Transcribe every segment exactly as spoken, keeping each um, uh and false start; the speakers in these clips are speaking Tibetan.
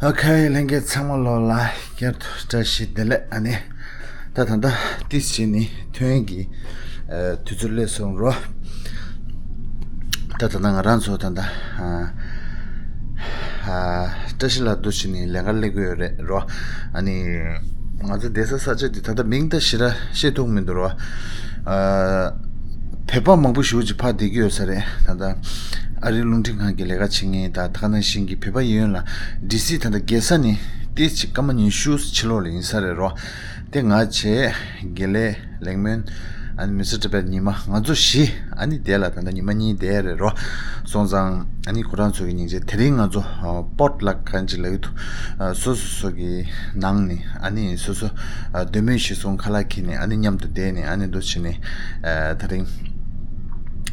ཨོ་ཁེ། ལྷན་རྒྱས་ཚང་མ་ལོ་ལ་བསྐྱར་དུ་བཀྲ་ཤིས་བདེ་ལེགས། ཨ་ནི་ད་ད་ལྟ་ཏིས་བྱས་ནས་ཐོན་གྱི་ཨ་དུས་ཚོད་སླེབས་སོང་རོ། ད་ད་ལྟ་ང་རང་ཚོ་ད་ལྟ་ཨ་ཨ་བཀྲ་ཤིས་ལ་འདུག་བྱས་ནས་ལས་ཀ་སླེབས་ཀྱི་ཡོད་རེད་རོ། ཨ་ནི་ང་ཚོ་བསྡད་ས་ས་ཆ་འདི་ད་ལྟ་མིང་ད་ཞེ་དྲག་བཤད་ཐུབ་མི་འདུག་རོ། ཨ་བོད་པ་མང་པོ་ཞེ་པོ་ཅིག་ཕར་བསྡད་ཀྱི་ཡོད་ས་རེད། ད་ལྟ་ཨ་རིའི་རླུང་འཕྲིན་ཁང་གི་ལས་ཀ་བྱེད་མཁན་དང་། ད་ག་ནང་བཞིན་གྱི་བོད་པ་ཡིན་ཡོད་ལ་ཌི་སི་ད་ལྟ་རྒྱལ་ས་ནས་ཏོག་ཙམ་སྐར་མ་ཉི་ཤུ་ཕྱི་ལོགས་ལ་ཡིན་ས་རེད་རོ། དེ་ང་བྱས། དགེ་ལེགས། ལེགས་སྨོན། ཨ་ནི་མི་སི་ཊར་བེད། ཉི་མ། ང་ཚོ་བཞི། ཨ་ནི་དེ་ལ་ད་ལྟ་ཉི་མ་གཉིས་བསྡད་རེད་རོ། སོང་ཙང་ཨ་ནི་ཁོ་རང་ཚོ་གི་སྙིང་རྗེ། དེ་རིང་ང་ཚོ་ཨ་པོ་ཊི་ལག་གང་ཅིག་ལབ་ཀྱི་འདུག་ཨ་སོ་སོ་སོ་གི་ནང་ནས་ཨ་ནི་སོ་སོ་ཨ་འདོད་མོས་གཞིར་བཟུང་ཁ་ལག་འཁྱེར་ནས། ཨ་ནི་མཉམ་དུ་བསྡད་ནས། ཨ་ནི་འདུག་བྱས་ནས་ཨ་དེ་རིང་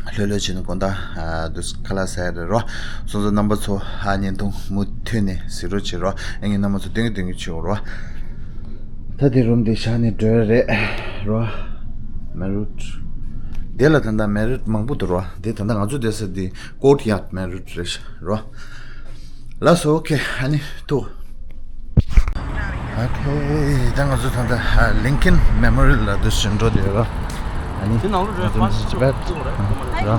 ལྷོད་ལྷོད་བྱས་ནས་དགོང་དག་ཨ་འདུག་ཁ་ལག་ཟ་ཡ་རེད་རོ། སོང་ཙང་རྣམ་པ་ཚོ་ཨ་བརྙན་ཐུང་མུ་མཐུད་ནས་གཟིགས་རོགས་བྱེད་རོ། ཨ་ནི་རྣམ་པ་ཚོ་སྟོན་གི་སྟོན་གི་བྱེད་རོ། ད་དེ་རུམ་དེ་བཞག་ནས་འགྲོ་ཡ་རེད་རོ། མེ་རུ་ཊི། དེ་ལ་ད་ལྟ་མེ་རུ་ཊི་མང་པོ་འདུག་རོ། དེ་ད་ལྟ་ང་ཚོ་བསྡད་ས་དེ་ཀོ་ཊི་ཡཱར་ཌི་མེ་རུ་ཊི་རེད་རོ། ལགས་སོ། ཨོ་ཁེ། ཨ་ནི་ཐུག་ཨོ་ཁེ། ད་ང་ཚོ་ད་ལྟ་ལིང་ཁན་མེ་མོ་རི་ཡལ་ལ་འདུག་བྱས་ནས་འགྲོ་བསྡད་ཡོད་རོ། ཨ་ནི་དེ་ནང་ལོགས་རེད། ང་ཚོ་ཕ་མི་ཚོ་ཅི་བེད་རོ།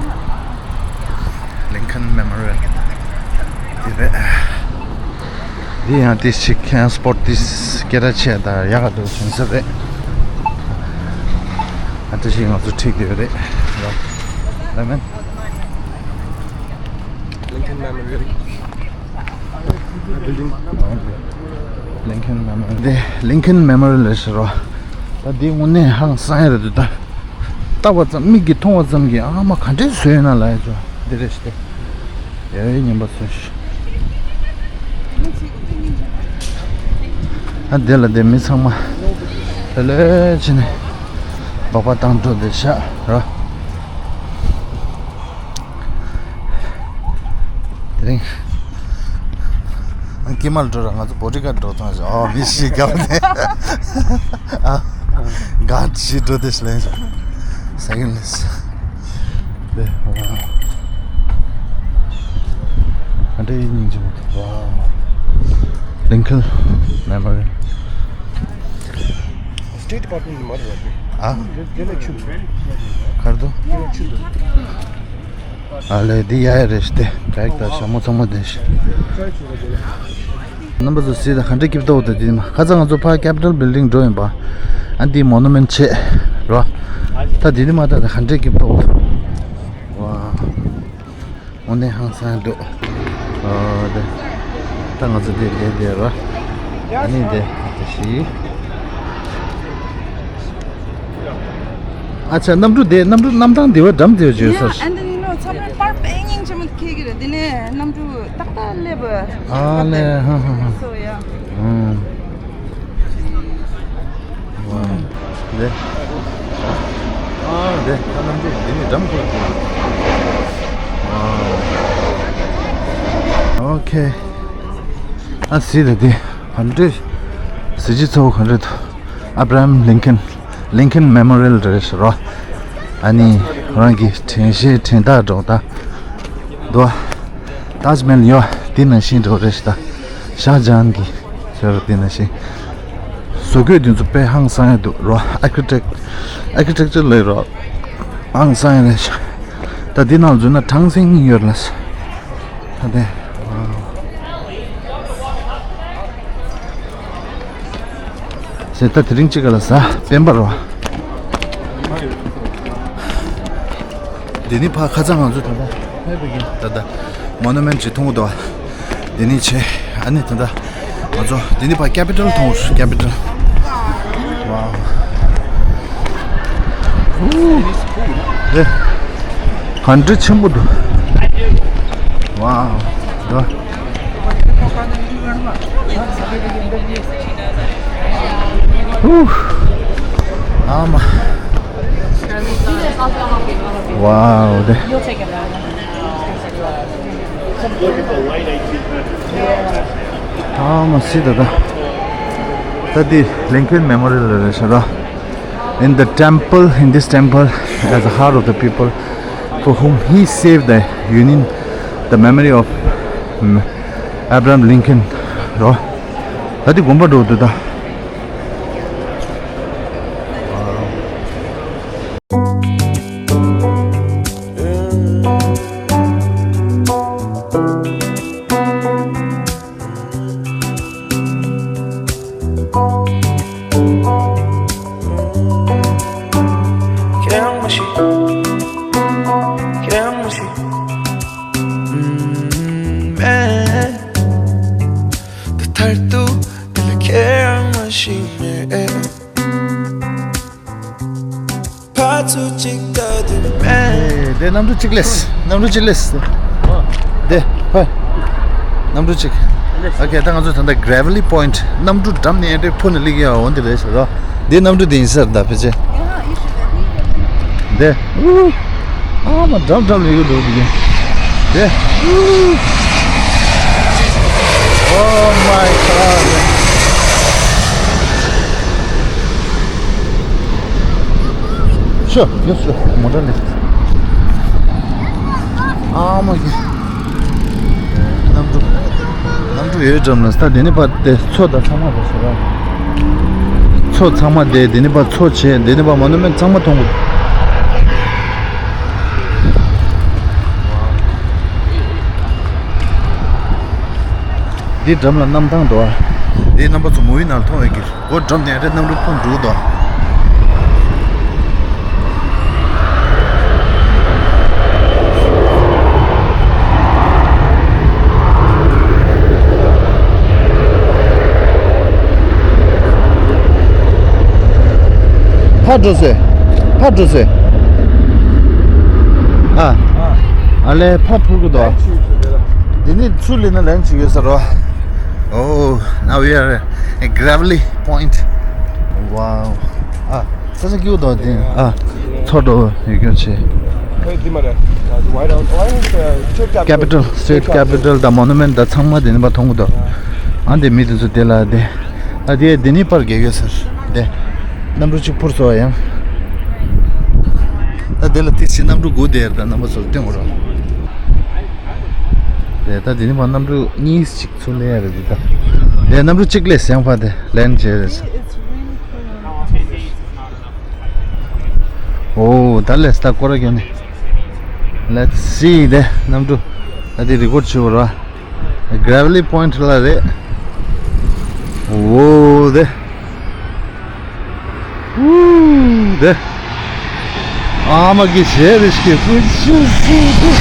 ལིང་ཁན་མེ་མོ་རི་ཡལ་དེ་རེད། འདི་ཡང་ཏོག་ཙམ་ཁེ་ཨན་སི་པོ་ཊི་ཏོག་ཙམ་སྐད་གྲགས་ཆེ་དང་ཡག་ག་འདུག་བྱུང་ས་རེད། ཨ་ཏོག་ཙམ་ང་ཚོ་ཁྲིད་ཀྱི་ཡོད་རེད་རོ། ལ་མེན། ལིང་ཁན་མེ་མོ་རི་ཡལ། ལིང་ཁན་མེ་མོ་རི་ཡལ་དེ་ལིང་ཁན་མེ་མོ་རི་ཡལ་ལབ་ཤག་རོ། ད་འདི་དངོས་གནས་ཧང་སང་ཡ་རེད་འདུག་ད་ལྟ་བ་ཙམ། མིག་གིས་མཐོང་བ་ཙམ་གྱིས་ཨ་མ་ག་འདྲས་བཟོས་ཡོད་ན་ལབ་ཡ་ཅོ་འདི་རེད་ཤག་སྟེ། ཡ་ཡི་ཉན་པ་ཚོས་ཤིག་ཨ་འདི་ལ་བསྡད་མི་ཚང་མ་ལྷོད་ལྷོད་བྱས་ནས་སྦག་སྦག་བཏང་འགྲོ་བསྡད་ཤག་རོ། དེ་རིང་ཨ་ཀི་མལ་འགྲོ་ར། ང་ཚོ་བོ་ཌི་གཱཌ་འགྲོ་ཐང་ཞིག་ཨོ་མི་ཤི་ག་བ་ནས་ཨ་གཱཌ་ཞིག་འགྲོ་དེ་ཤི་ལེན་ཞིག་ས་གིན་ལེས། དེ་ཨ་འདྲ་ཡིན་སྙིང་རྗེ་མོ། ཝའོ། ལིང་ཁན་མེ་མོ་རི་ཡལ། སི་ཊེཊ་ཌི་པཱརཊ་མེནཊ་ནས་མར་རེད། ཨ། དེ་ལ་ཆུ། གར་དུ། ཨ་ལས་འདི་ཡ་ཡ་རེད་ཤག་སྟེ། བེག་དང་ཞྭ་མོ་ཚང་མ་འདི་ཤག་རྣམ་པ་ཚོ་གཟིགས་དང་། ག་འདྲ་སྐྱིད་པོ་འདུག་དེ་འདི་མ་ཁ་ཚ་ང་ཚོ་ཕར་ཀེ་པི་ཊལ་བིལ་ཌིང་འགྲོ་ཡིན་པ། ཨ་འདི་མོ་ནུ་མེནཊ་བྱས་རོ། ད་འདི་འདི་མ་ད་ད་ག་འདྲ་སྐྱིད་པོ་འདུག་ཝའོ། དངོས་གནས་ཧང་སང་འདུག་ཨ་དེ། ད་ང་ཚོ་འདི་བསྡད་བསྡད་རོ། ཨ་ནི་འདི་འདི་ཞིག་ཨ་ཅག་གནམ་གྲུ་དེ། གནམ་གྲུ་གནམ་ཐང་དེ་བ་འགྲམ་དེ་བ་བརྗོད་ཡ་ས་རེད། And then, you know, ཚང་མས་པར་དཔེ་སྙིང་རྗེ་མོ་འཁྱེར་གྱི་རེད། དེ་ནས་གནམ་གྲུ་ཏག་ཏག་སླེབས། ཨ་ལས། ཧ་ཧ་ཧ། So, yeah. ཨང་། ཝའོ། དེ། ཨ་དེ་ད་གནམ་གྲུ་དེ་ནས་འགྲམ་ཁུལ་དེ། ཝའོ། ཨོ་ཁེ། ཨ་གཟིགས་དང་། དེ་ག་འདྲ་གཟི་བརྗིད་ཚ་པོ་ག་འདྲ་འདུག་ཨབ་ར་ཧམ་ལིང་ཁན། ལིང་ཁན་མེ་མོ་རི་ཡལ་རེད་ཟེར་རོ། ཨ་ནི་ཁོ་རང་གི་དྲན་ཤེས་དྲན་རྟགས་སྒྲོག་སྟངས་འདུག་ཏཱཇ་མ་ཧལ་ཡོད། དེ་ནང་བཞིན་འདྲ་པོ་རེད་ཤག་ད་ཤཱ་ཇ་ཧཱན་གྱི་ཟེར་རོ། དེ་ནང་བཞིན། བཟོ་བཀོད་དེ་ཚོ་དཔེ་ཧང་སང་ཡ་འདུག་རོ། ཨར་ཀི་ཊེག་ཨར་ཀི་ཊེག་ཅར་ལབ་རོ། ཧང་སང་ཡ་རེད་ཤག་ད་འདི་ནང་འཛུལ་ན་གྲངས་ཚད་གཉིས་ཡོད་ལ། ད་དེ། ཟེར་ད་དེ་རིང་གཅིག་ག་ལ་ཟ་སྤེན་པ་རོ། འདི་ནི་ཕ་ཁ་ཚ་ང་ཚོ་ད་ལྟ་ཕེབས་པའི་གི་ད་ལྟ་མོ་ནུ་མེནཊ་ཅིག་མཐོང་གི་འདུག་འདི་ནི་ཆེ། ཨ་ནི་ད་ལྟ་ང་ཚོ་འདི་ནི་ཕ་ཀེ་པི་ཊལ་མཐོང་། ཀེ་པི་ཊལ། ཝའོ། ཧུ། དེ་ག་འདྲ་ཆེན་པོ་འདུག་ཝའོ། ད། ཧུ། ཨ་མ། ཝའོ། དེ། ཨ་མ་སི་ད་ད། ད་འདི་ལིང་ཁན་མེ་མོ་རི་ཡལ་རེད་ཤག་ར། In the temple, in this temple, at the heart of the people for whom he saved the Union, the memory of, um, Abraham Lincoln རོ། ད་དེ་དགོན་པ་འགྲོ་འདུག་ད། ཁྱེད་རང་མ་ཤི། ཁྱེད་རང་མ་ཤི། ཨུམ། མེད། ད་མཐར་ཐུག་དེ་ལ་ཁྱེད་རང་མ་ཤི་མེད། ཕར་ཚུར་གཅིག་ལྟ་དུས་མེད། ཨེ། དེ་གནམ་གྲུ་གཅིག་ལས། གནམ་གྲུ་གཅིག་ལས། དེ་ཕར། གནམ་གྲུ་གཅིག་ཨོ་ཁེ། ད་ང་ཚོ་ད་ལྟ་Gravely Point གནམ་གྲུ་འགྲམ་ནས་འདྲེ་འཕུར་ནས་སླེབས་ཡ་འོ་འདི་རེད་ཟེར་རོ། འདི་གནམ་གྲུ་དེ་ཡིན་ས་རེད་ད་ཕལ་ཆེར། དེ། ཨ་མ་འགྲམ་འགྲམ་ལ་ཡོད་འགྲོ་འདི་གི། དེ། Oh my God. ཤོ། ཡོ་ཤོ། མོ་ཊ་ནས། ཨ་མ་གི། གནམ་གྲུ། གནམ་གྲུ་ཡོད་འགྲམ་ལ་ས་དེ་ནི་པ་དེ་མཚོ་དང་ཚང་མ་རེད་ཟེར་ར། མཚོ་ཚང་མ་དེ་དེ་ནི་པ་མཚོ་བྱས་དེ་ནི་པ་མོ་ནུ་མེན་ཊི་ཚང་མ་མཐོང་གི། འདི་འགྲམ་ལ་གནམ་ཐང་འདུག་ཨ། འདི་རྣམ་པ་ཚོ་མུ་བི་ནང་མཐོང་ཡོད་ཀྱི། སྒོ་འགྲམ་ནས་རེད། གནམ་གྲུ་འཕུར་འགྲོ་གི་འདུག་ཕར་འགྲོ་ཟེར། ཕར་འགྲོ་ཟེར། ཨ། ཨ་ལས་ཕར་འཕུར་གི་འདུག་འདི་ནི་ཚུར་ལེན་ན་ལན་ཅིག་ཡོད་ས་རོ། Oh, now we are at Gravely Point. Wow. ཨ། ས་ཆ་སྐྱིད་པོ་འདུག་དེ། ཨ། མཚོ་འགྲོ་ཡོད་རྒྱུ་བྱས། Capital, state capital དང་མོ་ནུ་མེན་ཊི་དང་ཚང་མ་དེ་ནི་པ་མཐོང་གི་འདུག་ཨ་འདི་མི་དེ་ཚོ་དེ་ལ་དེ། ཨ་དེ་དེ་ནི་པར་རྒྱག་ཡོད་ཟེར། དེ། གནམ་གྲུ་གཅིག་འཕུར་སོང་བ་ཡང་། ད་དེ་ལ་དེ་ཕྱི་གནམ་གྲུ་དགུ་དེ་ད་རྣམ་པ་ཚོར་སྟོན་དགོས་རོགས། དེ་ད་དེ་ནི་པ་གནམ་གྲུ་གཉིས་ཅིག་ཚུར་ལེན་ཡ་རེད་འདི་ད། དེ་གནམ་གྲུ་གཅིག་ལས་ཟེང་ཕ་དེ་ལེན་བྱས་རེད། ཨོ་ད་ལས་ད་སྐོར་ར་གྱོན་ནི། Let's see དེ་གནམ་གྲུ། ད་དེ་རི་ཀོཌ་བྱེད་དགོས་རོགས། Gravely Point ལ་རེད། འོ་དེ། འུ་དེ། ཨ་མ་གི་ཞེ་རེ་ཞིག་གི་ཧུ་ཤུ་ཧུ་ཧུ།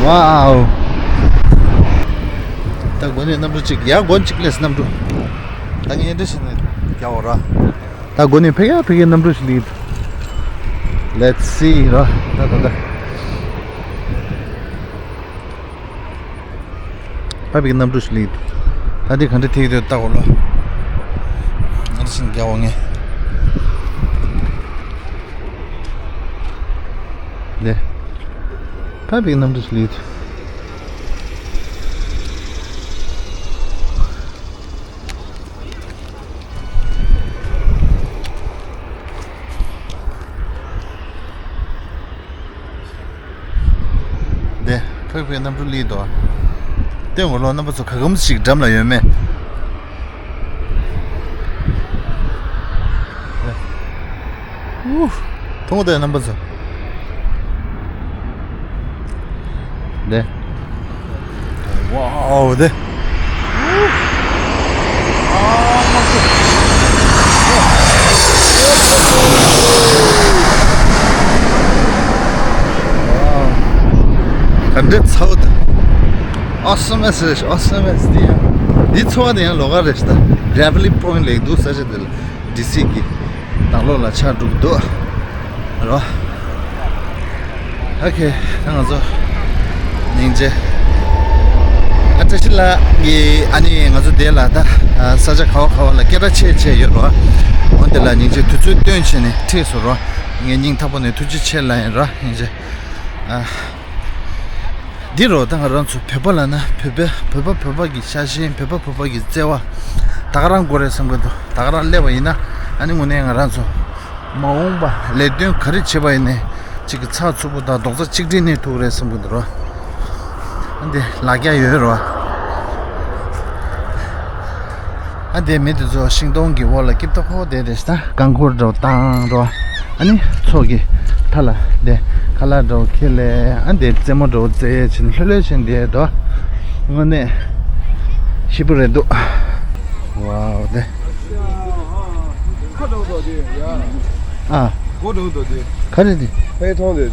ཝའོ། ད་དགོན་ནས་གནམ་གྲུ་གཅིག་ཡ་དགོན་གཅིག་ལས་གནམ་གྲུ། ད་ངས་འདྲི་ཞིག་ནས་རྒྱ་འོ་ར། ད་དགོན་ནས་ཕེ་ག་ཕེ་གའི་གནམ་གྲུ་ཞིག་ལིག Let's see ར། ད་ད་ད། ཕ་ཕེ་གའི་གནམ་གྲུ་ཞིག་ལིག་ད་འདི་ག་འདྲ་ཐིག་དོད་ལྟ་གོ་ལོ། ང་ཚོ་རྒྱ་འོ་ངས། ལེ། ཕ་ཕེ་གའི་གནམ་གྲུ་ཞིག་ལིག་དེ་ཕག་པའི་གནམ་གྲུ་ལིག་དོ། ལྟོས་ངོ་ལོ་རྣམ་པ་ཚོ་ག་གམ་ཞིག་འགྲམ་ལ་ཡོད་མེད། ཨུ། མཐོང་དེ་རྣམ་པ་ཚོ། དེ། ཝའོ་དེ། ག་འདྲ་ཚ་བོ་དང་། Awesome as is, awesome as the འདི་ཚོ་བ་དེ་ཡང་ལོགས་ཀ་རེད་ཤག་ད་Gravely Point ལེགས་འདུག་ས་ཆ་དེ་ལ། ཌི་སི་གི་ནང་ལོགས་ལ་ཆགས་འགྲོ་གི་འདུག་རོ། ཨོ་ཁེ། ད་ང་ཚོ་སྙིང་རྗེ། ཨ་བཀྲ་ཤིས་ལགས་ཀྱིས་ཨ་ནི་ང་ཚོ་དེ་ལ་ད་ས་ཆ་ག་བ་ག་བ་ལ་སྐད་གྲགས་ཆེ་ཆེ་ཡོད་རོ། འོན་དེ་ལ་སྙིང་རྗེ་དུས་ཚོད་བཏོན་བྱས་ནས་ཁྲིད་སོང་རོ། ངས་སྙིང་ཐག་པ་ནས་ཐུགས་རྗེ་ཆེ་ལབ་ཡིན་རོ། སྙིང་རྗེ། ཨ། འདི་རོ་ད་ང་རང་ཚོ་བོད་པ་ལ་ན་བོད་པ་བོད་པ་བོད་པ་གི་ཤ་ཞེན། བོད་པ་བོད་པ་གི་བརྩེ་བ་ད་ག་རང་དགོས་རེད་བསམ་གི་འདུག་ད་ག་རང་སླེབས་པ་ཡིན་ན་ཨ་ནི་དངོས་གནས་ང་རང་ཚོ་མ་འོངས་པ་ལས་དོན་ག་རེ་བྱེད་པ་ཡིན་ནའི་ གཅིག་གི་ཚགས་ཚུད་པོ་དང་རྡོག་རྩ་གཅིག་སྒྲིལ་གནས་ཐུབ་རེད་བསམ་གི་འདུག་རོ། ཨ་འདི་ལ་རྒྱ་ཡོད་རོ། ཨ་འདི་མི་དེ་ཚོ་ཤིང་སྡོང་གི་འོག་ལ་སྐྱིབས་ཏོ་ཁོ་དེ་རེད་ཤག་རྐང་འཁོར་འདྲ་བོ་བཏང་རོ། ཨ་ནི་ཚོགས་ཀྱི་མཐའ་ལ་དེ་ཁ་ལག་འདྲ་བོ་ཁྱེར་ལས། ཨ་འདི་རྩེད་མོ་འདྲ་བོ་རྩེ་ཡས་ཕྱིན་ལྷོད་ལྷོད་ཕྱིན་བསྡད་དོ། དངོས་གནས་ཞིབ་པོ་རེད་འདུག་ཝའོ་དེ། ཁ་འདྲ་བོ་འདུག་དེ་ཡ། ཨ། སྒོ་འདྲ་བོ་འདུག་དེ། ག་རེ་དེ། ཕའི་ཐོང་དེ།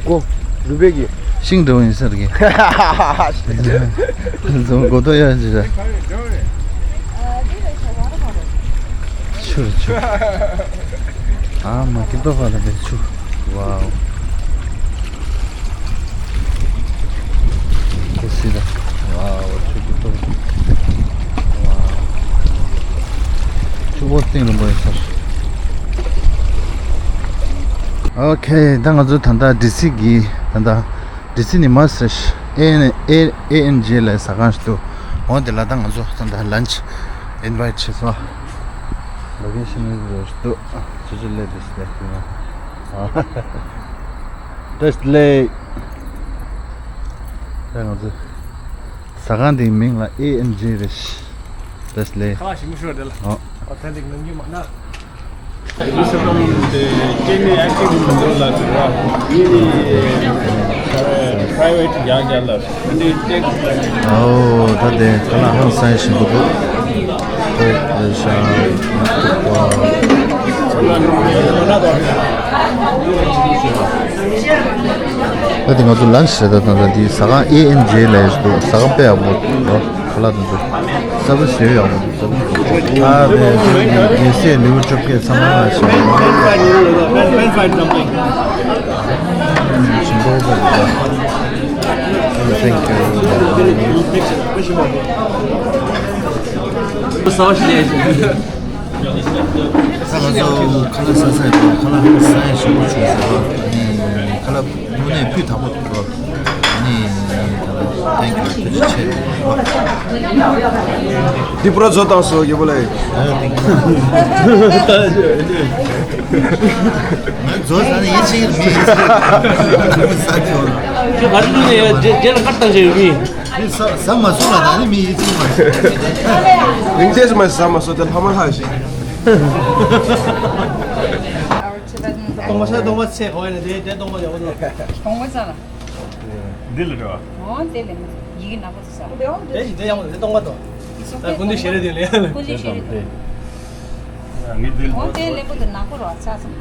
སྒོ། ལུ་བེ་གི། ཤིང་འདྲ་བོ་ཡིན་ས་རེད། ཟོ་སྒོ་ཐོག་ཡ་ཅི་ར། ཆུ་རེད་ཆུ། ཨ་མ་སྐྱིད་པོ་ཕ་ལ་དེ་ཆུ། ཝའོ། དེ་སི་ད། ཝའོ་ཆུ་སྐྱིད་པོ། ཝའོ། ཆུ་བོ་སྟེང་ལ་འབབ་ཡོད་ས་རེད། ཨོ་ཁེ། ད་ང་ཚོ་ད་ལྟ་ཌི་སི་གི་ད་ལྟ་ཌི་སི་ནས་མར་སེ་ཨེ་ཨེན་ཨེ་ཨེ་ཨེན་ཇེ་ལ་ཟ་ཁང་ཞིག་འདུག་འོ་དེ་ལ་ད་ང་ཚོ་ད་ལྟ་ལན་ཆི་ཨིན་ཝའི་ཊི་བྱས་སོང་། ལོ་ཀེ་ཤན་ནི་རོ་ཞིག་འདུག་ཆུ་ཆུ་ལེ་དེ་སི་ལེ་ཡིན་ན། ཏེ་སི་ལེ། ད་ང་ཚོ་ཟ་ཁང་དེའི་མིང་ལ་ཨེ་ཨེན་ཇེ་རེད། ཏེ་སི་ལེ། ཁ་ལག་ཞིམ་པོ་ཤོར་དེ་ལ། ཨོ། ཨོ་ཐེན་ཊིག་ནམ་རྒྱུན་མ་ན། མི་སེར་ཁང་དེ་སྐྱེ་དམན་ཨེག་ཊིབ་མི་འདུག་ལ་འདུག་ར། ཡིན་ནི་པ་རའི་ཝེ་ཊི་ཡག་ཡག་ལ་འདི་ཏེག་ཨོ་ད་དེ་ཁ་ལག་ཧང་སང་ཞིམ་པོ་འདུག་དེ་ཤ་ད་དེ་ང་ཚོ་ལན་ཆི་བྱེད་ད་དང་ད་འདི་ཟ་ཁང་ཨེ་ཨེན་ཇེ་ལ་ཡོད་འདུག་ཟ་ཁང་དཔེ་ཡག་པོ་འདུག་ཁ་ལག་དེ་ཚོ་ས་བ་ཞེ་ཡག་པོ་འདུག་ཨ་ནི་རྒྱལ་སྲས་ལེའུ་བཅོ་བརྒྱད་ཚང་མ་ཞིག་ཞིང་ཏོག་པ་རེད། Thank you. ས་ང་ཚོ་ཁ་ལག་ཟ་ས་ཡོད། ཁ་ལག་ཧང་སང་ཞིམ་པོ་བྱུང་སོང་། ཨ་ནི་ཁ་ལག་དངོས་གནས་སྤུས་དག་པོ་འདུག་ཨ་ནི་ཐེང་ཀིའུ། ཐུགས་རྗེ་ཆེ། འདི་པུ་ར་བཟོ་བཏང་སོང་རྒྱལ་པོ་ལགས། ང་བཟོ་ས་ནས་ཡིད་ཆེས་མི་ཡིད་ཆེས་ས་ཆོག་ཁྱོད་ག་རེ་བླུགས་ནས་ཡ་རྗེས་ལ་ཁར་བཏང་བཞག་ཡོད་མི། ས་ས་མ་སོང་ལ་ད་ནི་མི་ཡིད་ཆེས་མ་བྱེད། ལིང་ཏེས་མ་ས་མ་སོང་དེ་ལྷ་མ་ལྷ་ཞིག་སྟོང་པ་ས་སྟོང་པ་ཚེ་གོ་ཡ་ནི་དེ་དེ་སྟོང་པ་ཡག་པོ་འདུག་སྟོང་པ་ས་ལ། འདི་ལ་རེད་བ། འོ་དེ་ལས་མི་ཡི་གེ་ནག་པོ་དེ་ས། དེ་ཞིག་དེ་ཡག་པོ་འདུག་དེ་སྟོང་པ་འདུག་ད་ཀུན་འདུས་ཞལ་རས་དེ་ལས། ཀུན་འདུས་ཞལ་རས་དེ། ངས་འདི་ལ། འོ་དེ་ལས་པོ་དེ་ནག་པོ་རོ་ཆགས་སོང་།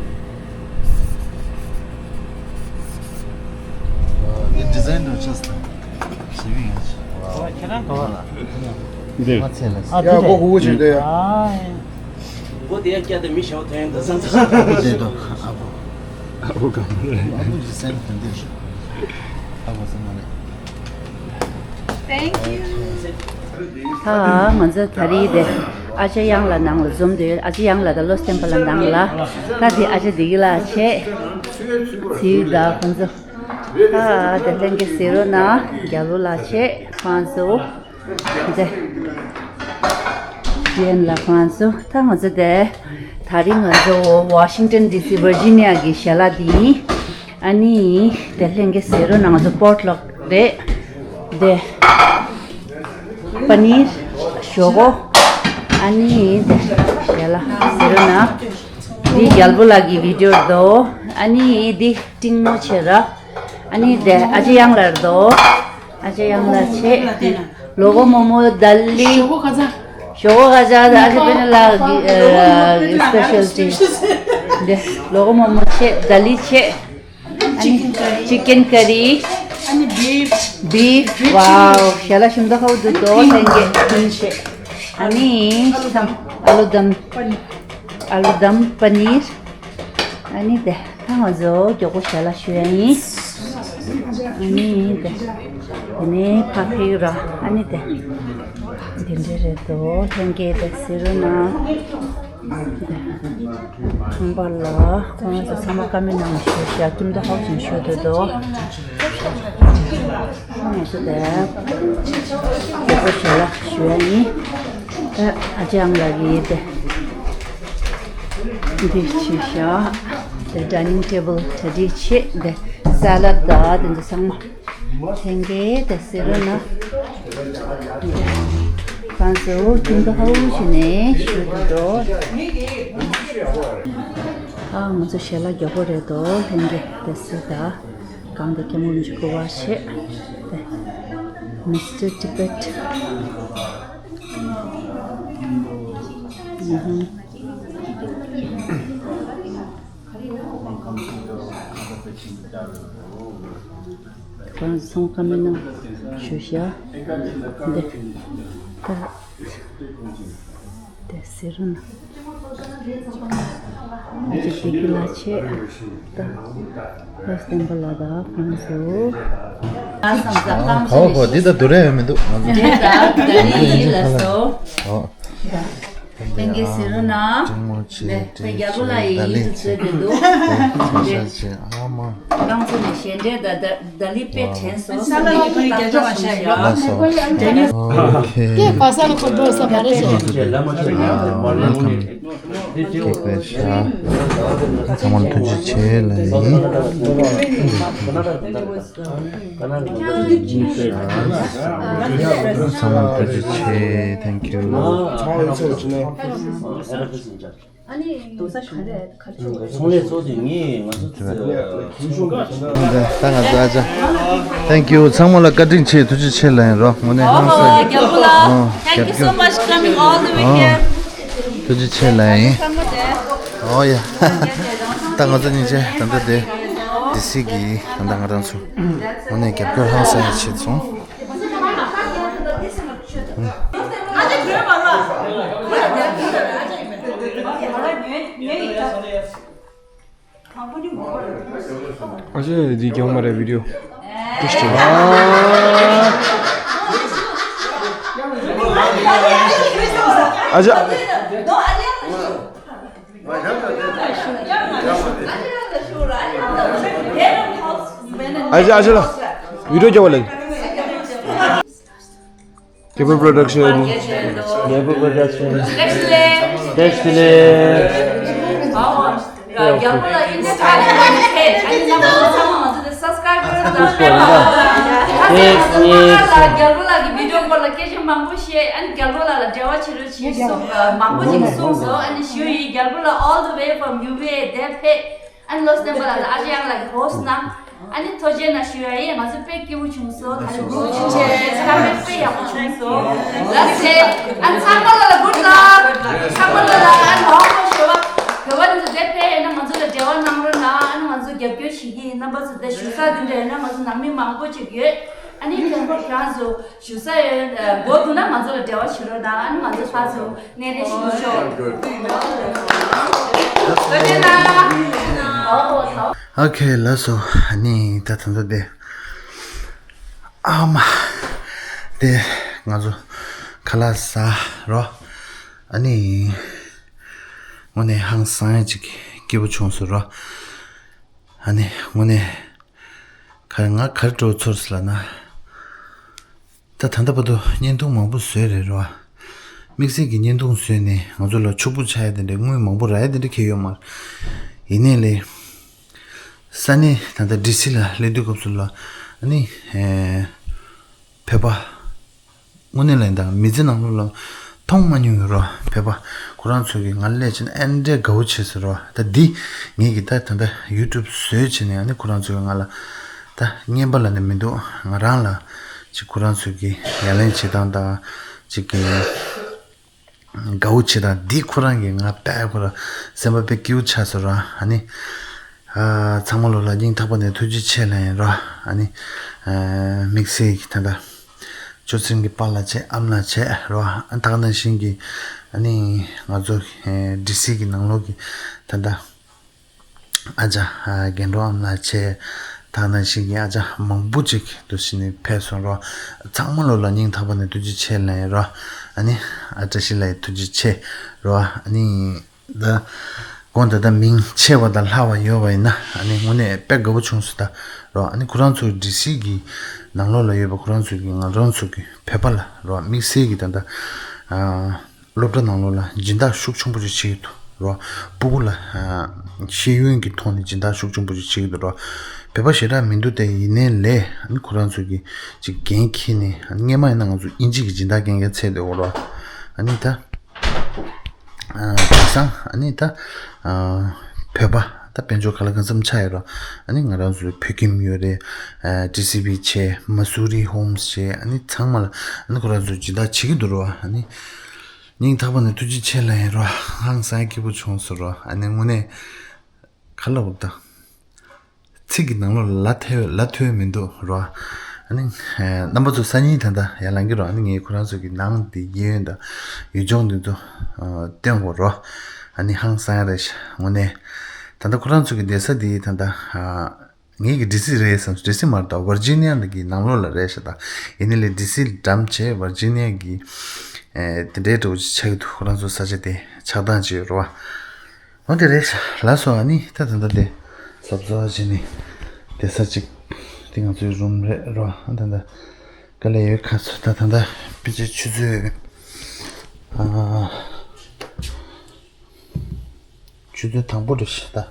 འདི་ཌི་ཛའིན་འདྲ་ཆགས་སོང་། ཞེ་པོ་ཡིན། ཁྱེད་རང་ག་བ་ལ། འདི། མ་ཚད་ལ། ཨ་ཡ་དེ་གོ་གོ་བོ་ཅིག་དེ། ཨ། སྒོ་དེ་ཡར་བཀྱག་སྟེ་མི་ཞའོ་ཐོན་ཡོང་དུ་སང་ཚང་། ཨ་ཁུ་བསྡད་དོ། ཨ་ཁུ། ཨ་ཁུ་གང་རེད། ཨ་ཁུ་ཡི་སེམས་དོན་དེ་རེད། ཨ་ཁུ་སེམས་མ་རེད། Thank you. ད་ང་ཚོ་ད་རེས་དེ་ཨ་ཅག་གཡང་ལགས་ནང་ལ་འཛོམས་དུས། ཨ་ཅག་གཡང་ལགས་དང་བློ་བསྟན་པ་ལགས་ནང་ལ། ད་དེ་ཨ་ཅག་བདེ་སྐྱིད་ལགས་བྱས། ཚིག་དང་ཁོང་ཚོ། ད་དེ་ལྷན་རྒྱས་གཟིགས་རོགས་གནང་། རྒྱལ་པོ་ལགས་བྱས། ཁོང་ཚོ། འདི། ཡན་ལགས་ཁོང་ཚོ། ད་ང་ཚོ་དེ། ད་རིང་ང་ཚོ་ཝ་ཤིང་ཊོན་ཌི་སི་ཝར་ཇི་ནི་ཡ་གི་ཞལ་ལག་འདི་ཡིན། ཨ་ནི། དེ་ལྷན་རྒྱས་གཟིགས་རོགས་གནང་། ང་ཚོ་པོཊ་ལོག་རེད། དེ། པ་ནིར། ཞོག་ཁོག་ཨ་ནི་དེ། ཞལ་ལག་གཟིགས་རོགས་གནང་། འདི་རྒྱལ་པོ་ལགས་ཀྱི་བི་ཌི་ཡོ་རེད་དོ། ཨ་ནི་འདི་ཀྲིང་མོ་ཆེ་ར། ཨ་ནི་དེ་ཨ་ཅག་གཡང་ལགས་རེད་དོ། ཨ་ཅག་གཡང་ལགས་བྱས། ལོ་གོ་མོ་མོ་དཱ་ལི། ཞོག་ཁོག་ཁ་ཚ། ཞོག་ཁོག་ཁ་ཚ་དེ་ཨ་ཅག་པེ་ནེ་ལགས་ཀྱི་ཨ་སི་པེ་ཤལ་ཊི། འདི་ལོ་གོ་མོ་མོ་བྱས། དཱ་ལི་བྱས། ཨ་ནི་ཅི་ཀེན་ཀ་རི། ཨ་ནི་བིཕ། བིཕ། ཝའོ། ཞལ་ལག་ཞིམ་མདོག་ཁ་པོ་འདུག་དོ། ལྷན་རྒྱས་ཀུན་བྱས། ཨ་ནི་ཨ་ལུ་དམ། ཨ་ལུ་དམ་པ་ནིར། ཨ་ནི་དེ། ད་ང་ཚོ་མགྱོགས་པོ་ཞལ་ལག་ཞུ་ཡ་ཡིན། ཨ་ནི་དེ། དེ་ནས་ཕ་ཕིག་ར། ཨ་ནི་དེ། དེ་འདྲ་རེད་དོ། ལྷན་རྒྱས་དེ་གཟིགས་རོགས་གནང་། ཁང་པ་ལ་ཁོང་ཚོ་ཚང་མ་ཀ་མེད་ནང་ཞུ་བྱ། ཀིམ་དོ་ཧའོ་ཅིང་ཞུ་འདོད་དོ། ང་ཚོ་དེ་མགྱོགས་པོ་ཞལ་ལག་ཞུ་ཡ་ཡིན། ད་ཨ་ཅག་ལགས་ཀྱིས་དེ། འདི་ཕྱི་ཤ། The dining table གྲ་སྒྲིག་བྱེད། འདི་ས་ལད་དང་དེ་ཚོ་ཚང་མ་ལྷན་རྒྱས་དེ་ཟེར་རོ་ན། ཁོང་ཚོ་ཁྱིམ་དུ་ཧ་ཧུ་བྱས་ནས་བཞུགས་འདུག་ཨ་ང་ཚོ་ཞལ་ལག་རྒྱག་གི་རེད་དོ། ལྷན་རྒྱས་དེ་ཟེར་ད་གང་དེ་ཁྱམ་མུ་འཇུ་གུ་བ་བྱེད། དེ་Mister Tibet། ཨུ་ཧུ། ཁོང་ཚང་ཀ་མེད་ན་ཞུ་ཤ། འདི་ད་དེ་ཟེར་ན་ཅིག་དེ་གི་ལ་ཆེ་ད་ལ་སྟན་པ་ལ་ད་ཁོང་ཚོ་ཨ་སམ་ས་ཁང་ཚོ་ནས་ཤེས། འདི་ད་དུ་རེ་ཡོད་མི་འདུག་ང་ཚོ་འདྲེ་ད་ད་ལི་ཡིན་ལ་སོ། ལྷན་རྒྱས་ཟེར་རོ་ན། ལྷན་རྒྱས་ཟེར་རོ་ན། ལྷན་རྒྱས་ཟེར་རོ་ན། ལྷན་རྒྱས་ཟེར་རོ་ན། ལྷན་རྒྱས་ཟེར་རོ་ན། ལྷན་རྒྱས་ཟེར་རོ་ན། ཨ་མ། རྐང་ཚོ་ནས་ཞལ་འདྲེ་ད་ད་ད་ལི་པེ་དྲན་སོ། ས་ལ་ཡི་ཕུལ་རྒྱ་ཇོ་མ་ཤ་ཡོད། ལགས་སོ། ཨོ་ཁེ། ཀྱེ་ཕ་ས་ལ་ཁོ་འགྲོ་ས་མ་རེད་ཤག་ཁེ་པེ་ཤ། ཚང་མ་ཐུགས་རྗེ་ཆེ་ལ་ཡིན། ཚང་མ་ཐུགས་རྗེ་ཆེ་ལ་ཡིན། ཚང་མ་ཐུགས་རྗེ་ཆེ། ད་ང་ཚོ་ཨ་ཅག་ཚང་མ་ཐུགས་རྗེ་ཆེ། Thank you། ཚོང་ལས་ཚོགས་ཀྱི་ནས། ཚོང་ལས་ཚོགས་ཀྱི་ངས་ང་ཚོ་ད་ང་ཚོ་ཨ་ཅག Thank you། ཚང་མ་ལ་བཀའ་དྲིན་ཆེ། ཐུགས་རྗེ་ཆེ་ལ་ཡིན་རོགས། དངོས་གནས་ཧང་སང་། རྒྱལ་པོ་ལགས། ཨོ། Thank you so much coming all the way here. ཐུགས་རྗེ་ཆེ་ལ་ཡིན། ཨོ་ཡ། ད་ང་ཚོ་གཉིས་ཆ་ད་ལྟ་དེ་ཌི་སི་གི་ད་ལྟ་ང་རང་ཚོ་དངོས་གནས་རྒྱབ་སྐྱོར་ཧང་སང་ཡ་བྱེད་སོང་། ཨ་ཅེ་འདི་རྒྱང་མ་རེད་བི་ཌིའོ། ཏིས་ཏིས། ཨ་ཅེ། ཨ་ཅེ་ཨ་ཅེ་ལ། བི་ཌིའོ་རྒྱག་པ་ལ། Keeper Production. Keeper Production. Text Village. Text Village. རྒྱལ་པོ་ལགས་ཨིན་ཇི་ཨ་ནི་ཚང་མ་ང་ཚོ་དེ་སབ་སི་ཀ་རེབ་བར་དང་ཕེབས་པ། རྒྱལ་པོ་ལགས་ཀྱི་བི་ཌིའོ་སྐོར་ལ་སྐད་ཆ་མང་པོ་བཤད། ཨ་ནི་རྒྱལ་པོ་ལགས་ལ་འབྲེལ་བ་བྱེད་རོགས་བྱེད་གསུངས། མང་པོ་ཞིག་གསུངས་སོང་། ཨ་ནི་ཞུ་ཡིན། རྒྱལ་པོ་ལགས་all the way from ཡུ་ཨེ་ཨི་དེ་ཕེབས། ཨ་ནི་བློ་བརྟན་པ་ལགས་དང་ཨ་ཅེ་ཡང་ལགས་ཀྱིས་ཧོ་སི་ཊི་གནང་། ཨ་ནི་ཐུགས་རྗེ་གནང་ཞུ་ཡ་ཡིན། ང་ཚོ་དཔེ་སྐྱིད་པོ་བྱུང་སོང་། ད་ཞུ་སྐུལ་ཞུ་བྱས་ཚང་མས་དཔེ་ཡག་པོ་བྱུང་སོང་། ལགས་སེ། ཨ་ནི་ཚང་མ་ལ་ལ་good luck། ཚང་མ་ལ་ལ་ཨ་ནི་ཧོང་ཀོང་ཞོལ་པ་བོད་པ་འདི་ཚོ་དེ་ཕེབས་ཡོད་ན་ང་ཚོ་ལ་འབྲེལ་བ་གནང་རོགས་གནང་། ཨ་ནི་ང་ཚོ་རྒྱབ་སྐྱོར་བྱེད་ཀྱི་ཡིན། རྣམ་པ་ཚོ་དེ་བཞུགས་ས་འདི་འདྲ་ཡོད་ན་ང་ཚོ་ནང་མི་མང་པོ་ཅིག་ཡོད། ཨ་ནི་ཁྱེད་རང་ཚོ་བཞུགས་ས་ཡོད་མགོ་འདུག་ན་ང་ཚོ་ལ་འབྲེལ་བ་བྱེད་རོགས་གནང་། ཨ་ནི་ང་ཚོ་ཕར་ཚུར་སྣེ་ལེན་ཞུ་ཆོག་ཨོ་ཁེ། ལགས་སོ། ཨ་ནི་ད་ད་ལྟ་དེ་ཨ་མ་དེ་ང་ཚོ་ཁ་ལག་ཟ་རོ། ཨ་ནི་དངོས་གནས་ཧང་སང་ཡ་ཅིག་སྐྱིད་པོ་བྱུང་སོང་རོ། ཨ་ནི་དངོས་གནས་ག་རེ་ང་ག་རེ་སྤྲོ་ཚོར་སོང་ལབ་ན། ད་ད་ལྟ་བར་དུ་བརྙན་ཐུང་མང་པོ་བཟོས་རེད་རོ། དམིགས་བསལ་གྱི་བརྙན་ཐུང་བཟོས་ནས་ང་ཚོ་ལ་ཕྱུག་པོ་ཆགས་ཡ་དེ་འདྲའི་དངུལ་མང་པོ་རག་ཡ་དེ་འདྲ་གང་ཡང་ཡོད་མ་རེད། ཡིན་ནའི་ལས་ས་གནས་ད་ལྟ་ཌི་སི་ལ་སླེབས་དུས་སྐབས་སུ་ལ་ཨ་ནི་ཨེ་བོད་པ་དངོས་གནས་ལ་ཡིན་ད་མི་ཚེ་ནང་ལོགས་ལ་མཐོང་མ་མྱོང་ཡོད་རོ། བོད་པ་ཁོ་རང་ཚོ་གིས་ང་སླེབས་ཕྱིན་ཨེ་འདྲའི་དགའ་བོ་བྱས་སོང་རོ། ད་འདི་ངེད་ཀྱིས་ད་ད་ལྟ་ཡུ་ཊུབ་བཟོས་བྱས་ནས་ཨ་ནི་ཁོ་རང་ཚོ་གིས་ང་ལ་ད་རྔན་པ་ལབ་ནས་མི་འདུག་ང་རང་ལ་ཅིག་ཁོ་རང་ཚོ་གི་ཡ་ལན་བྱེད་སྟངས་དང་ཅིག་གི་དགའ་བོ་བྱེད་སྟངས་འདི་ཁོ་རང་གིས་ང་དཔེ་ཁོ་རང་སེམས་པ་དཔེ་སྐྱིད་པོ་ཆགས་སོང་ར། ཨ་ནི་ཨ་ཚང་མ་ལོ་ལ་སྙིང་ཐག་པ་ནས་ཐུགས་རྗེ་ཆེ་ལབ་ཡིན་ར། ཨ་ནི་ཨ་དམིགས་བསལ་གྱི་ད་ལྟ་ཅོ་ཚེ་རིང་གི་པཱ་ལགས་བྱས་ཨ་མ་ལགས་བྱས་ར། ཨ་ད་ག་ནང་བཞིན་གྱི་ཨ་ནི་ང་ཚོ་ཨ་ཌི་སི་གི་ནང་ལོགས་ཀྱི་ད་ལྟ་ཨ་ཅག་ཨ་རྒན་འབྲོག་ཨ་མ་ལགས་བྱས་ད་ག་ནང་བཞིན་གྱི་ཨ་ཅག་མང་པོ་ཅིག་འདུག་སེ་ནས་ཕེབས་སོང་རོ། ཚང་མ་ལོ་ལ་སྙིང་ཐག་པ་ནས་ཐུགས་རྗེ་ཆེ་ལབ་ཡིན་རོ། ཨ་ནི་ཨ་བཀྲ་ཤིས་ལགས་ཐུགས་རྗེ་ཆེ་རོ། ཨ་ནི་ད་དགོངས་དག་ད་མིང་ཆེ་བ་དང་ལྷག་པ་ཡོད་པ་ཡིན་ན་ཨ་ནི་དངོས་གནས་དཔེ་དགའ་པོ་བྱུང་སོང་ད་རོ། ཨ་ནི་ཁོ་རང་ཚོ་ཌི་སི་གི་ནང་ལོགས་ལ་ཡོད་པ་ཁོ་རང་ཚོ་གི་ང་རང་ཚོ་གི་བོད་པ་ལ་རོ་དམིགས་བསལ་གྱི་ད་ལྟ་ཨ་སློབ་གྲྭ་ནང་ལོགས་ལ་སྦྱིན་བདག་ཤུགས་ཆེན་པོ་ཅིག་བྱེད་ཀྱི་འདུག་རོ། སྤུ་གུ་ལ་ཤེས་ཡོན་གྱི་ཐོག་ནས་སྦྱིན་བདག་ཤུགས་ཆེན་པོ་ཅིག་བྱེད་ཀྱི་འདུག་རོ། བོད་པ་ཞེ་དྲག་མི་འདུག་སྟེ། ཡིན་ནའི་ལས་ཨ་ནི་ཁོ་རང་ཚོ་གི་ཅིག་འགན་འཁྱེར་ནས། ཨ་ནི་སྔན་མ་ཡིན་ན་ང་ཚོ་དབྱིན་ཇི་གི་སྦྱིན་བདག་འགན་འཁྱེར་ཚད་འདུག་རོ། ཨ་ནི་ད་དེང་སང་ཨ་ནི་ད་བོད་པ་ད་དཔལ་འབྱོར་ག་ལ་གང་འཚམ་ཆགས་ཡོད་རོ། ཨ་ནི་ང་རང་ཚོའི་བོད་ཁྱིམ་ཡོད་རེད། ཨ་ཌི་སི་བི་བྱས། མ་སུ་རི་ཧོམ་སི་བྱས། ཨ་ནི་ཚང་མ་ལ་ཨ་ནི་ཁོ་རང་ཚོས་སྦྱིན་བདག་བྱེད་ཀྱི་འདུག་རོ། ཨ་ནི་སྙིང་ཐག་པ་ནས་ཐུགས་རྗེ་ཆེ་ལབ་ཡིན་རོ། ཧང་སང་སྐྱིད་པོ་བྱུང་སོང་རོ། ཨ་ནི་དངོས་གནས་ག་ལབ་དགོས་ད། ཚིག་གི་ནང་ལོགས་ལ་ལབ་ཐུབ་ལབ་ཐུབ་མི་འདུག་རོ། ཨ་ནི་ཨེ་རྣམ་པ་ཚོ་སང་ཉིན་ད་ལྟ་ཡར་ལངས་ཀྱི་རོ། ཨ་ནི་ངས་ཁོ་རང་ཚོ་གི་ནང་དེ་གཡས་གཡོན་དང་ཡུལ་ལྗོངས་འདི་ཚོ་ཨ་སྟོན་དགོས་རོ། ཨ་ནི་ཧང་སང་ཡ་རེད་ཤག་དངོས་གནས། ད་ལྟ་ཁོ་རང་ཚོ་གི་བསྡད་ས་འདི་ད་ལྟ་ཨ་ངེད་ཀྱི་ཌི་སི་རེད་བསམ། ཌི་སི་མ་རེད་ད། ཝར་ཇི་ནི་ཡ་གི་ནང་ལོགས་ལ་རེད་ཤག་ད། ཡིན་ནའི་ལས་ཌི་སི་འགྲམ་བྱས་ཝར་ཇི་ནི་ཡ་གི་ཨེ་དེ་འདྲའི་འདྲ་བོ་ཅིག་ཆགས་ཀྱི་འདུག་ཁོ་རང་ཚོ་ས་ཆ་དེ་ཆགས་སྟངས་ཅིག་རོ། འོ་དེ་རེད་ཤག་ལགས་སོ། ཨ་ནི་ད་ད་ལྟ་དེ་གཟབ་གཟབ་བྱས་ནས་བསྡད་ས་ཅིག་དེ་ང་ཚོའི་རུམ་རེད་རོ། ཨ་ད་ད་ག་ལེ་ཡོད་ཁ་ཚོ་ད་ད་ད་ཕལ་ཆེར་ཆུ་ཚོད་ཨ་ཆུ་ཚོད་དང་པོ་རེད་ཤག་ད།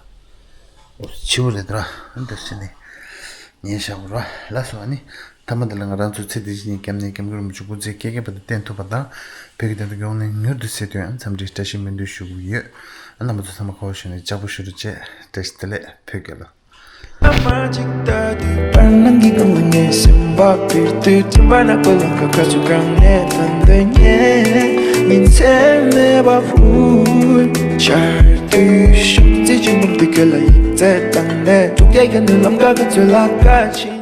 འོ་ཕྱི་པོ་རེད་ད་ར། ཨ་ད་བྱས་ནས་ཉལ་བཞག་གོ་ར། ལགས་སོ། ཨ་ནི་མཐའ་མ་དེ་ལ་ང་རང་ཚོ་ཚེ་འདི་ཕྱི་གཉིས་སྐྱབས་གནས་སྐྱབས་མགོན་རིན་པོ་ཆེ་སྐུ་ཚེ་བསྐལ་བསྐལ་བར་དུ་བརྟན་ཐུབ་པ་དང་། བོད་ཀྱི་བདེན་དོན་ཡོངས་ནས་མྱུར་དུ་གསལ་ཐུབ་ཡོང་བའི་འཚམས་འདྲི་བཀྲ་ཤིས་སྨོན་འདུན་ཞུ་གི་ཡོད། ཨ་རྣམ་པ་ཚོ་ཚང་མ་ཁོ་བོ་ཞུ་ནས་ལྕགས་པོ་ཞུ་རུ་བྱེད། བཀྲ་ཤིས་བདེ་ལེགས། བོད་རྒྱལ་ལོ། ཨ་མ་ཅིག་ལྟ་དུས་བར་སྣང་གི་ངང་ལ་ངའི་སེམས་པ་འདྲིས་དུས། དྲན་པ་ནག་པོ་ལམ་ཁ་ཁ་ཚུར་གང་ནས་ཐོན་འདོད་ངས་ཉིན་མཚན་མེད་པར་ཕུལ། ཆར་དུས་ཤོག་རྩིས་ཀྱི་ནུབ་ཏུ་ཁྱོད་ལ་ཡིག་ཚད་བཏང་ནས། ཐུགས་བསྐྱེད་ཀྱི་ནི་ལམ་ཁ་ཁ་ཚུར་ལ་བཀའ་ཆེ།